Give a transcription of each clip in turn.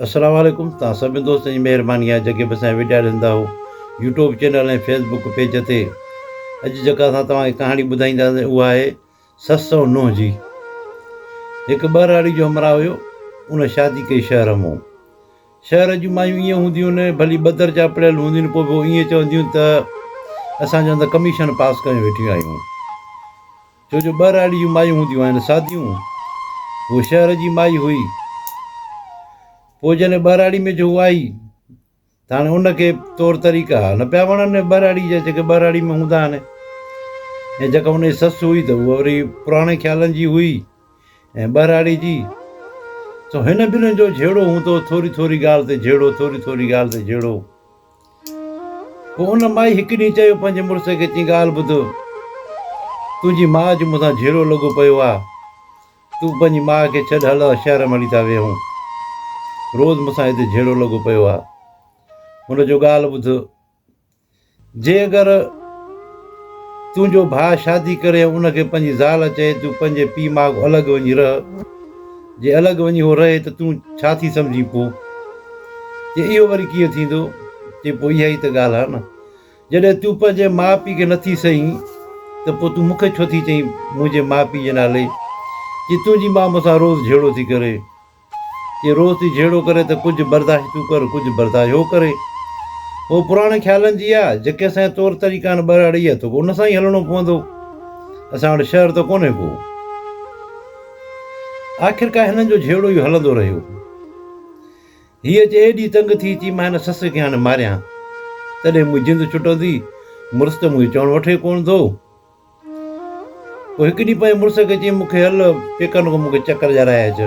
السلام عليڪم توهان سڀني دوستن جي مهرباني آهي جيڪي به اسان جا وڊيا ڏسندا آهيو يوٽيوب چينل ۽ فيسبوڪ پيج تي اڄ جيڪا اسان توهان کي ڪهاڻي ٻڌائينداسين اها آهي سس ۽ نونهن جي هڪ ٻهراڙي جو همراهه هيو ان شادي ڪئي شهر مون شهر جون مايون ائين هونديون آهن ڀلي ٻه درجا پڙهيل هونديون آهن پوء به ائين چونديون ته اسان جو اندر ڪميشن پاس ڪيون ويٺيون آهيون ڇو جو ٻهراڙي جون مايون هونديون آهن ساديون. هوء شهر جي مائي هئي. پوء جڏهن ٻهراڙي ۾ جو هوء آئي ته هاڻي ان کي طور طريقا نه پيا وڻن ٻهراڙي جا جيڪي ٻهراڙي ۾ هوندا آهن ۽ جيڪا ان جي سس هئي ته هوء وري پراڻي خيالن جي هئي ۽ ٻهراڙي جي. سو هن ٻنهين جو جهيڙو هوندو هو ٿوري ٿوري ڳالهه تي جهيڙو ٿوري ٿوري ڳالهه تي جهيڙو. پوء ان مائي هڪ ڏينهن چيو پنهنجي مڙس کي چيائين ڳالهه ٻڌ، تنهنجي ماء جو مون سان جهيڙو لڳو پيو آ، تون پنهنجي ماء کي ڇڏ هل اسان شهر ۾ هلي ٿا ويهون، روز مون سان هتي جهيڙو لڳو پيو آ. هن چيو ڳالهه ٻڌ، جي اگر تنهنجو ڀاء شادي ڪري ۽ ان کي پنهنجي زال چئي تون پنهنجي پيء ماء کان الڳ وڃي رهه، جي الڳ وڃي هو رهي ته تون ڇا ٿي سمجهين پوء؟ چي اهو وري ڪيئن ٿيندو؟ چي پوء اها ئي ته ڳالهه آهي نه. جڏهن تون پنهنجي ماء پيء کي نٿي سهين ته پوء تون مون کي ڇو ٿي چئين منهنجي ماء پيء جي نالي؟ چي تنهنجي ماء مون سان روز جهيڙو ٿي ڪري. چي روز ٿي جهيڙو ڪري ته ڪجهه برداشت تون ڪر ڪجهه برداشت هو ڪري. هو پراڻي خيالن جي آ، جيڪي اسان جا طور طريقا آهن ٻهراڙيء جا توکي ان سان ئي هلڻو پوندو. اسان وٽ شهر ته ڪونهي ڪو. آخرڪار هنن جو جهيڙو ئي هلندو رهيو. هيء اچي ايڏي تنگ ٿي، چي مان هن سس کي هاڻي ماريان، تڏهن منهنجي جند ڇٽندي، مڙس ته منهنجو چوڻ وٺي ڪونه ٿو. پوء هڪ ڏينهن پنهنجي مڙس کي چيائين، مون کي هل پيڪن کان مون کي چڪر ڏيارائي اچ،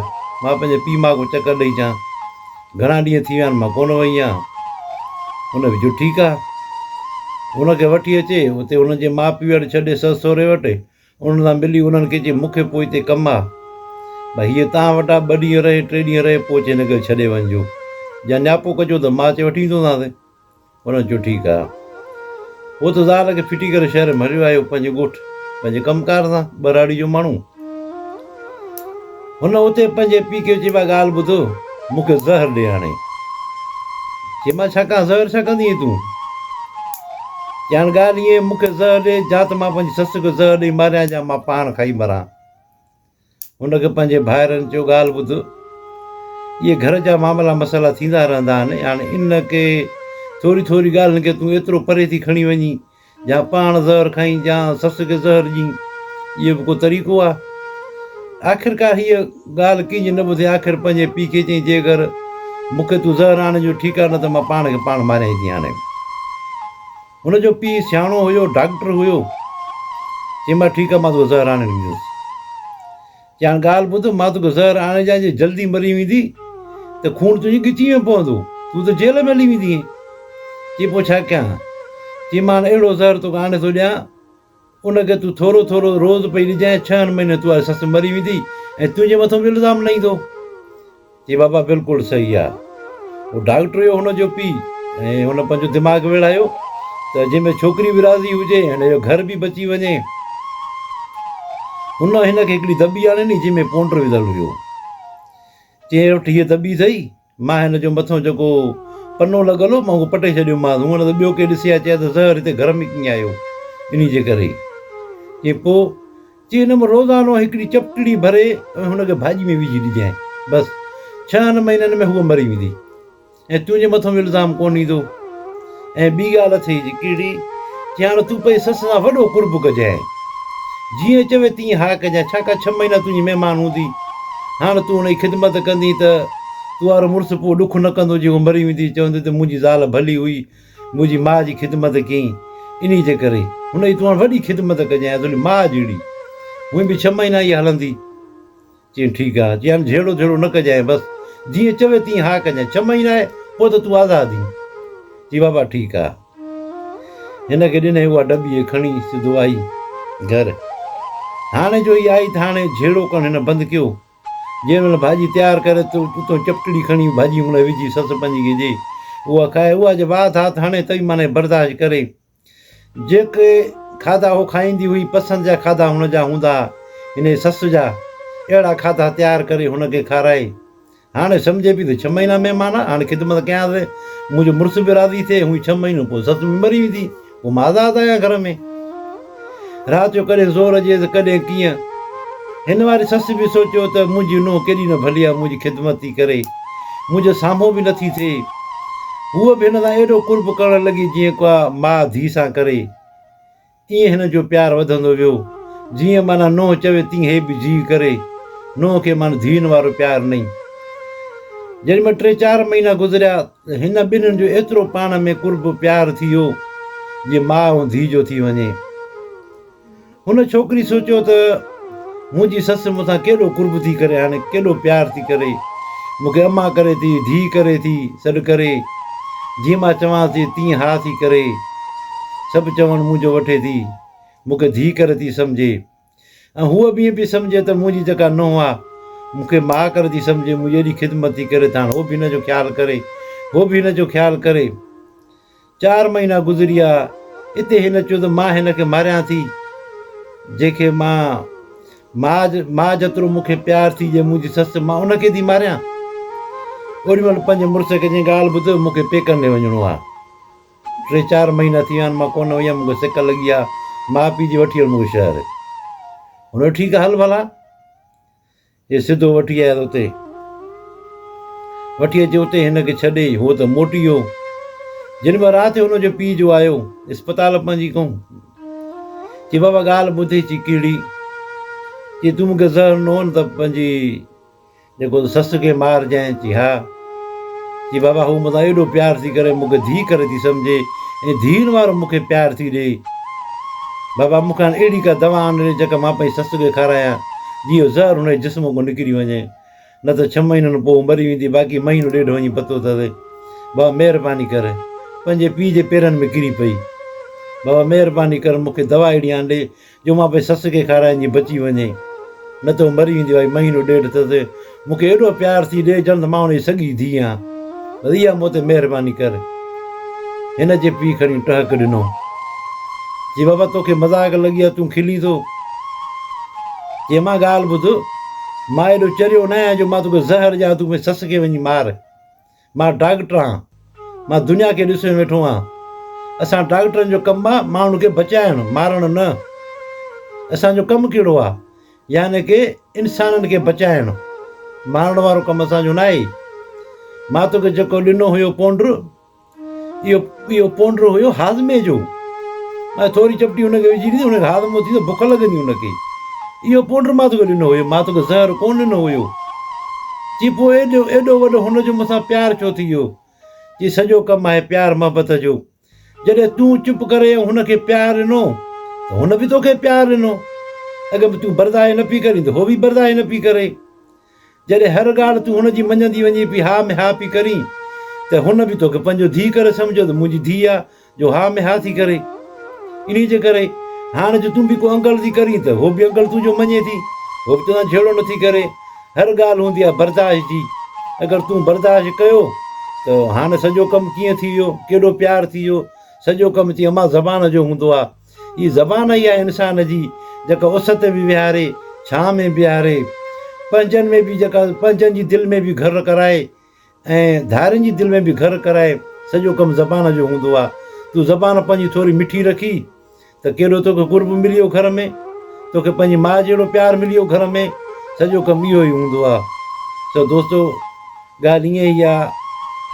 مان پنهنجي پيء ماء کان چڪر ڏئي اچان، گهڻا ڏينهن ٿي ويا آهن، مان ڪونه وئي آهيان. هن به چيو، ٺيڪ آهي. هن کي وٺي اچي، اتي هن جي ماء پيء وٽ ڇڏي سس سهري وٽ، انهن سان ملي انهن کي چي مون کي پوء هتي ڪم آ. ڀائي هيء توهان وٽ آ ٻه ڏينهن رهي ٽي ڏينهن رهي پوء اچي هن کي ڇڏي وڃجو. يا نياپو ڪجو ته مان اچي وٺي ايندوسانس. انهن چيو ٺيڪ آ. هو ته زال کي ڦٽي ڪري شهر ۾ هليو آيو پنهنجي ڳوٺ پنهنجي ڪم ڪار سان ٻهراڙي جو ماڻهو. هن اتي پنهنجي پيء کي چيو ڀاء ڳالهه ٻڌ مون کي زهر ڏي هاڻي. چي مان ڇا ڪان زهر ڇا ڪندينء تون؟ چي هاڻ ڳالهه ائين مون کي زهر ڏي جا ته مان پنهنجي سس کي زهر ڏئي ماريان جا مان پاڻ کائي مران. هن کي پنهنجي ڀائرن چيو ڳالهه ٻڌ اهي گهر جا معاملا مسئلا ٿيندا رهندا آهن هاڻي ان کي ٿوري ٿوري ڳالهين کي تون ايترو پري ٿي کڻي وڃين يا پاڻ زهر کائين يا سس کي زهر ڏين، اهو به ڪو طريقو آ؟ آخرڪار هيء ڳالهه ڪنهن جي نه ٻڌي، آخر پنهنجي پيء کي چيائين، جيڪر مون کي تون زهر آڻي جو ٺيڪ آ، نه ته مان پاڻ کي پاڻ ماريائين ٿي هاڻي. هن جو پيء سياڻو هيو، ڊاڪٽر هيو، چيائين، مان ٺيڪ آ، مان توکي زهر آڻي ڏيندس. چي هاڻ ڳالهه ٻڌ، مان توکي زهر آڻي ڏيان، جي جلدي مري ويندي ته خون تنهنجي ڳچيء ۾ پوندو، تون ته جيل ۾ هلي ويندينء. چي پوء ڇا ڪيان؟ چي مان اهڙو زهر توکي آڻي ٿو ڏيان، ان کي تون ٿورو ٿورو روز پئي ڏجانء، ڇهن مهينن ۾ تنهنجي سس مري ويندي ۽ تنهنجي مٿان به الزام نه ايندو. چي بابا بلڪل صحيح آ. هو ڊاڪٽر هيو هن جو پيء ۽ هن پنهنجو دماغ ويڙهايو ته جنهن ۾ ڇوڪري به راضي هجي ۽ هن جو گهر به بچي وڃي. هن هن کي هڪڙي دٻي آڻي ڏني جنهن ۾ پونڊر وڌل هيو. چيائين وٺ هيء دٻي اٿئي، مان هن جو مٿو جيڪو پنو لڳل هو مان اهو پٽي ڇڏيومانس، هونئن نه ته ٻيو ڪير ڏسي ها چئي ها ته زهر هتي گهر ۾ ڪيئن آيو انهي جي ڪري. چيائين پوء؟ چي هن ۾ روزانو هڪڙي چپٽڙي ڀري ۽ هن کي ڀاڄي ۾ وجهي ڏجانء، بس ڇهن مهينن ۾ هوء مري ويندي ۽ تنهنجي مٿان به الزام ڪونه ايندو. ۽ ٻي ڳالهه اٿئي جي ڪهڙي؟ چي هاڻ تون پنهنجي سس سان وڏو قرب ڪجانء، جيئن چوي تيئن ها ڪجانء، ڇاڪاڻ ڇهه مهينا تنهنجي مهمان هوندي، هاڻ تون هن جي خدمت ڪندين ته تو وارو مڙس پوء ڏک نه ڪندو جي هوء مري ويندي، چوندي ته منهنجي زال ڀلي هئي، منهنجي ماء جي خدمت ڪيائين، انهيء جي ڪري هن جي تون هاڻ وڏي خدمت ڪجانء، اصل ماء جهڙي. هونئن به ڇهه مهينا اها هلندي. چيائين، ٺيڪ آ. چيائين، هاڻ جهيڙو جهيڙو نه ڪجانء، بس جيئن چوي تيئن ها ڪجانء. ڇهه مهينا آهي، پوء ته تون آزاد آهين. چي، بابا ٺيڪ آ. هن کي ڏنائين اها ڊٻي کڻي سڌو آئي گهر. هاڻي جو هيء آئي ته هاڻي جهيڙو ڪرڻ هن بند ڪيو. جنهن مهل ڀاڄي تيار ڪري ته اتان چپٽڙي کڻي ڀاڄي هن وجهي سس پنهنجي کي ڏي. اها کائي، اها جي وات هات هڻي ته به معني برداشت ڪري. جيڪي کاڌا هو کائيندي هئي، پسند جا کاڌا هن جا هوندا ها، هن جي سس جا. اهڙا کاڌا تيار ڪري هن کي کارائي. هاڻي سمجهي پئي ته ڇهه مهينا مهمان آ، هاڻي خدمت ڪيانس ته منهنجو مڙس به راضي ٿئي، هونئن ڇهه مهينو پوء سس به مري ويندي، پوء مان آزاد آهيان گهر ۾. رات جو ڪڏهن زور اچيس ته ڪڏهن ڪيئن. هن واري سس به سوچيو ته منهنجي نونهن ڪيڏي نه ڀلي آ، منهنجي خدمت ٿي ڪري، منهنجي سامهون به نٿي ٿئي. هوء به هن سان ايڏو قرب ڪرڻ لڳي جيئن ڪا ماء ڌيء سان ڪري. تيئن هن جو پيار وڌندو ويو. جيئن معنيٰ نونهن چوي تيئن هي به جيء ڪري. نونهن کي معنيٰ ڌيئن وارو پيار نئي. جيڏي مهل ٽي چار مهينا گذريا ته هن ٻنهين جو ايترو پاڻ ۾ قرب پيار ٿي ويو جيئن ماء ۽ ڌيء جو ٿي وڃي. هن ڇوڪري سوچيو ته منهنجي سس مون سان ڪيڏو قرب ٿي ڪري هاڻي ڪيڏو پيار ٿي ڪري. مون کي امان ڪري ٿي، ڌيء ڪري ٿي، سڏ ڪري. جيئن مان چوانس ٿي تيئن ها ٿي ڪري. سڀ چوڻ منهنجو وٺي ٿي، مون کي ڌيء ڪري ٿي سمجهي ۽ هوء به ائين پئي سمجهي ته منهنجي جيڪا نونهن آ، مون کي ماء ڪري ٿي سمجهي، منهنجي ايڏي خدمت ٿي ڪري ته هاڻ هو به هن جو خيال ڪري، هو به هن جو خيال ڪري. چار مهينا گذري ويا، اتي هن چيو ته مان هن کي ماريان ٿي، جنهن کي مان ماء ماء جيترو مون کي پيار ٿي ڏئي منهنجي سس، مان ان کي ٿي ماريان. اوڏي مهل پنهنجي مڙس کي چيائين ڳالهه ٻڌ، مون کي پيڪن ڏي وڃڻو آ. ٽي چار مهينا ٿي ويا آهن مان ڪونه وئي آهيان مون کي سڪ لڳي آهي ماء پيء جي وٺي هل مون کي شهر. هن چيو ٺيڪ آهي هل ڀلا. هي سڌو وٺي آيس اتي. وٺي اچي اتي هن کي ڇڏي هو ته موٽي ويو. جن مهل رات هن جو پيء جو آيو اسپتال پنهنجي کان چي بابا ڳالهه ٻڌي چي ڪهڙي چي تون مون کي زهر ڏنو هو نه ته پنهنجي جيڪو سس کي مارجانء، چي ها. چي بابا هوء مون سان ايڏو پيار ٿي ڪري، مون کي ڌيء ڪري ٿي سمجهي ۽ ڌيئن وارو مون کي پيار ٿي ڏئي. بابا مون کي هاڻ اهڙي ڪا دوا آڻي ڏي جيڪا مان پنهنجي سس کي کارايان، جيئن اهو زهر هن جي جسم کان نڪري وڃي. نه ته ڇهه مهينن پوء هوء مري ويندي، باقي مهينو ڏيڍ وڃي پتو اٿس. بابا مهرباني ڪر. پنهنجي پيء جي پيرن ۾ ڪري پئي. بابا مهرباني ڪر مون کي دوا اهڙي آڻي ڏي جو مان پنهنجي سس کي کارايان جيئن بچي وڃي، نه ته هوء مري ويندي ڀائي مهينو ڏيڍ اٿس، مون کي ايڏو پيار ٿي ڏي ڄڻ ته مان هن جي سڳي ڌيء آهيان، بس اها مون تي مهرباني ڪر. هن جي پيء کڻي ٽهڪ ڏنو. چي بابا توکي مذاق لڳي آهي تون کلين ٿو. چي امان ڳالهه ٻڌ، مان ايڏو چريو نه آهيان جو مان توکي زهر ڏيان تون پنهنجي سس کي وڃي مار. مان ڊاڪٽر آهيان. مان دنيا کي ڏسيو ويٺو آهيان. اسان ڊاڪٽرن جو ڪم آ ماڻهن کي بچائڻ، مارڻ نه. اسان جو ڪم ڪهڙو آ؟ يعني ڪي انسانن کي بچائڻ، مارڻ وارو ڪم اسان جو ناهي. مان توکي جيڪو ڏنو هيو پونڊر، اهو اهو پونڊر هيو هاضمي جو. مان ٿوري چپٽي هن کي وجهي ڏني، هن کي هاضمو ٿيندو، بک لڳندي هن کي. اهو پونڊر مان توکي ڏنو هيو، مان توکي زهر ڪونه ڏنو هيو. چي پوء ايڏو ايڏو وڏو هن جو مون سان پيار ڇو ٿي ويو؟ چي سڄو ڪم آهي پيار محبت جو. جڏهن تون چپ ڪري ۽ هن کي پيار ڏنو ته هن به توکي پيار ڏنو. اڳ ۾ تون برداشت نه پئي ڪرين ته هو به برداشت نه پئي ڪري. جڏهن هر ڳالهه تون هن جي مڃندي وڃين پئي ها ۾ ها پئي ڪرين ته هن به توکي پنهنجو ڌيء ڪري سمجهيو ته منهنجي ڌيء آ جو ها ۾ ها ٿي ڪري. انهيء جي ڪري هاڻ جو تون به ڪو انگل ٿي ڪرين ته هو به انگل تنهنجو مڃي ٿي، هو به توسان جهيڙو نٿي ڪري. هر ڳالهه هوندي آهي برداشت جي. اگر تون برداشت ڪيو ته هاڻ سڄو ڪم ڪيئن ٿي ويو، ڪيڏو پيار ٿي ويو. سڄو ڪم چي امان زبان جو هوندو آهي. هي زبان ئي آهي انسان جي جيڪا اس تي به ويهاري، ڇانء ۾ بيهاري، پنهنجن ۾ به جيڪا پنهنجن جي دل ۾ به گهر ڪرائي ۽ ڌارين جي دل ۾ به گهر ڪرائي، سڄو ڪم زبان جو هوندو آ. تون زبان پنهنجي ٿوري مٺي رکي ته ڪيڏو توکي قرب ملي ويو گهر ۾، توکي پنهنجي ماء جهڙو پيار ملي ويو گهر ۾، سڄو ڪم اهو ئي هوندو آ. سو دوستو ڳالهه ائين ئي آ،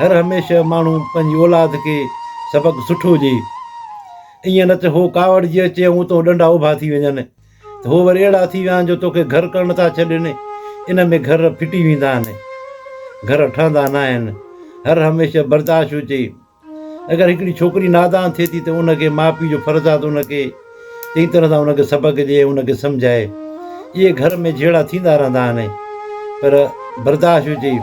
هر هميشه ماڻهو پنهنجي اولاد کي سبق سٺو ڏئي. ائين نه ته هو ڪاوڙجي اچي ۽ اتان ڏنڊا اڀا ٿي وڃن ته هو وري اهڙا ٿي ويا آهن جو توکي گهر ڪرڻ نٿا ڇڏين. ان ۾ گهر ڦٽي ويندا آهن، گهر ٺهندا نه آهن. هر هميشه برداشت هجي. اگر هڪڙي ڇوڪري نادان ٿئي ٿي ته ان کي ماء پيء جو فرض آهي ته ان کي چڱي طرح سان ان کي سبق ڏئي ۽ ان کي سمجهائي. اهي گهر ۾ جهيڙا ٿيندا رهندا آهن پر برداشت هجي.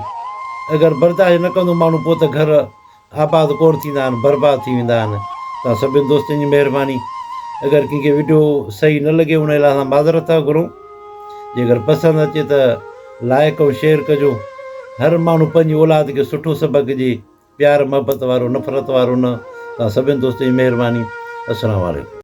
اگر برداشت نه ڪندو ماڻهو پوء ته گهر آباد ڪونه ٿيندا آهن برباد ٿي ويندا آهن توهان سڀني دوستن جي مهرباني اگر ڪنهن کي وڊيو صحيح نه لڳي ان لاء اسان معذرت ٿا گهرون جيڪر پسند اچي ته لائڪ ۽ شيئر ڪجو هر ماڻهو پنهنجي اولاد کي سٺو سبق ڏي پيار محبت وارو نفرت وارو نه توهان سڀني دوستن جي مهرباني السلام عليڪم.